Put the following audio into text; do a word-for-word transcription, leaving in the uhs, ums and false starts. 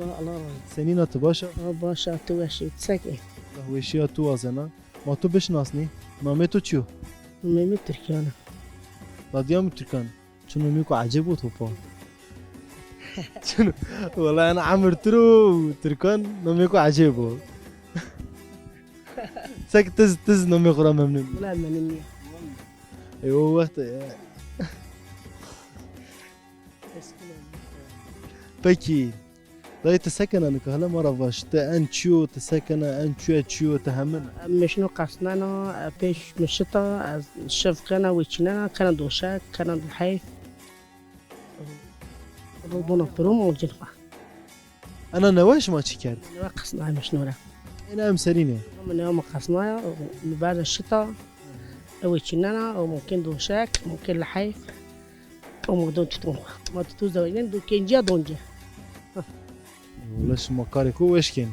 Allah razı olsun. Senîn a, ti baş a? Aa, baş a, tu weş î. Ti sek ê? Allah weşîya tu wazena. Ma tu bişinasnî? Namê tu çi yo? Namê mi Türkan a. Dadîya mi Türkan. Çi nomêko ecêb o topa. Çi no-, wela ena emir tu ro Türkan nomêko ecêb o. Sek ti zî, ti zî nomê xo ra memnun. Wela memnun nîya. E, o wext, e. Pekî. Dayê, ti se kena nika? Hele ma ra vaş. Ti en çi yo, ti se kena, en çuye çi yo, ti hemin? Meşno qesnena, pêş mi şita, ez şev kena, wêçînena, kena doşek, kena heyf. Ro bona piro mi oncin xwe. Ena newe şima çi kerd? Newe qesnaya meşno ra. Ena em serînê. Ama newe mi qesnaya, mi berde şita, ew wêçînena, ew mumkin doşek, mumkin liheyf. Ama don tutun. Ma tutu zewecnen, do kenciya donce. Wala şima karê xo weş kên.